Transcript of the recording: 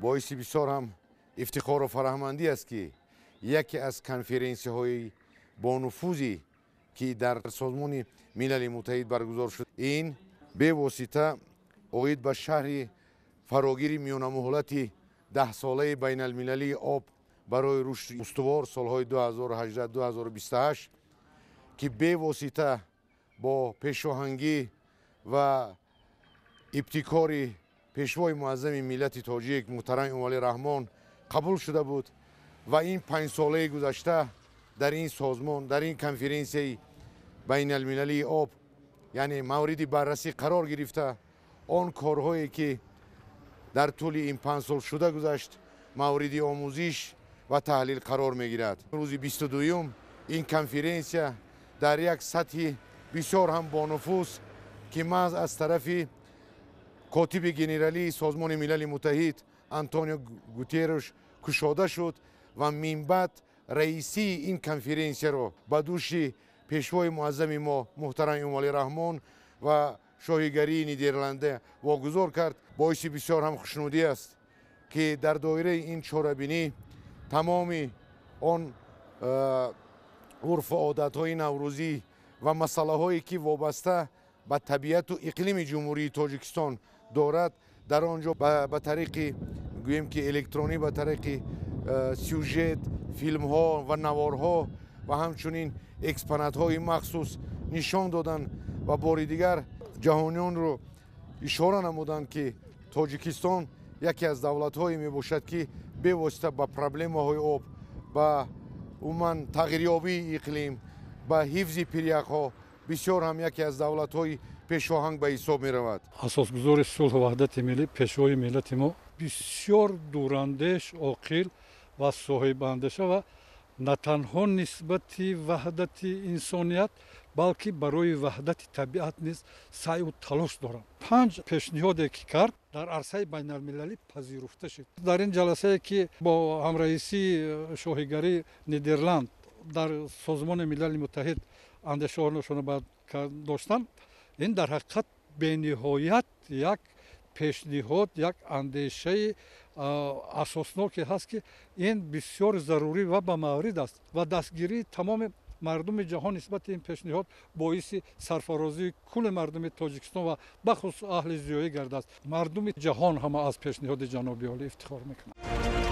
Боиси бисёр ҳам ифтихору фараҳмандӣ аст, ки яке аз конференсияҳои бонуфузе, ки дар Созмони Милали Муттаҳид баргузор шуд, ин бевосита оид ба шарҳи фарогири миёнамуҳлати 10-солаи байналмилалии об барои рушди устувор солҳои 2018-2028, ки бевосита бо пешоҳангӣ ва ибтикори пешвои муаззами миллати тоҷик муҳтарам Эмомалӣ Раҳмон қабул шуда буд ва ин 5-солаи гузашта дар ин созмон, дар ин конференсияи байналмилалии об, яъне мавриди баррасӣ қарор гирифта, он корҳое, ки дар тӯли ин 5 сол шуда гузашт, мавриди омӯзиш ва таҳлил қарор мегирад. Рӯзи 22-юм ин конференсия дар як сатҳи бисёр ҳам бонуфуз, ки маҳз аз тарафи котиби генералии Созмони Милали Муттаҳид Антонио Гутерреш кушода шуд ва минбаъд раисии ин конференсияро ба дӯши пешвои муаззами мо муҳтарам Эмомалӣ Раҳмон ва шоҳигарии Нидерланда вогузор кард. Боиси бисёр ҳам хушнудӣ аст, ки дар доираи ин чорабинӣ тамоми он урфу одатҳои наврӯзӣ ва масъалаҳое, ки вобаста ба табиату иқлими Ҷумҳурии Тоҷикистон дорад, дар он ҷо ба тариқи, гӯем ки, электронӣ, ба тариқи сюжет, филмҳо ва наворҳо ва ҳамчунин экспонатҳои махсус нишон доданд ва бори дигар ҷаҳониёнро ишора намуданд, ки Тоҷикистон яке аз давлатҳое мебошад, ки бевосита ба проблемаҳои об, ба умуман тағйирёбии иқлим, ба ҳифзи пиряхҳо бисёр ҳам яке аз давлатҳои пешоҳанг ба ҳисоб меравад. Асосгузори сулҳу ваҳдати миллӣ, пешвои миллати мо бисёр дурандеш, оқил ва соҳибандеша ва на танҳо нисбати ваҳдати инсоният, балки барои ваҳдати табиат низ саъю талош доранд. Панҷ пешниҳоде, ки кард, дар арсаи байналмилалӣ пазируфта шуд. Дар ин ҷаласае, ки бо ҳамраисии шоҳигарии Нидерланд дар Созмони Милали Муттаҳид андешаҳошонро бояд доштанд, ин дар ҳақиқат бениҳоят як пешниҳод, як андешаи асосноке ҳаст, ки ин бисёр зарурӣ ва ба маврид аст ва дастгирии тамоми мардуми ҷаҳон нисбати ин пешниҳод боиси сарфарозии кулли мардуми Тоҷикистон ва бахусус аҳли зиёӣ гардад. Мардуми ҷаҳон ҳама аз пешниҳоди ҷаноби олӣ ифтихор мекунанд.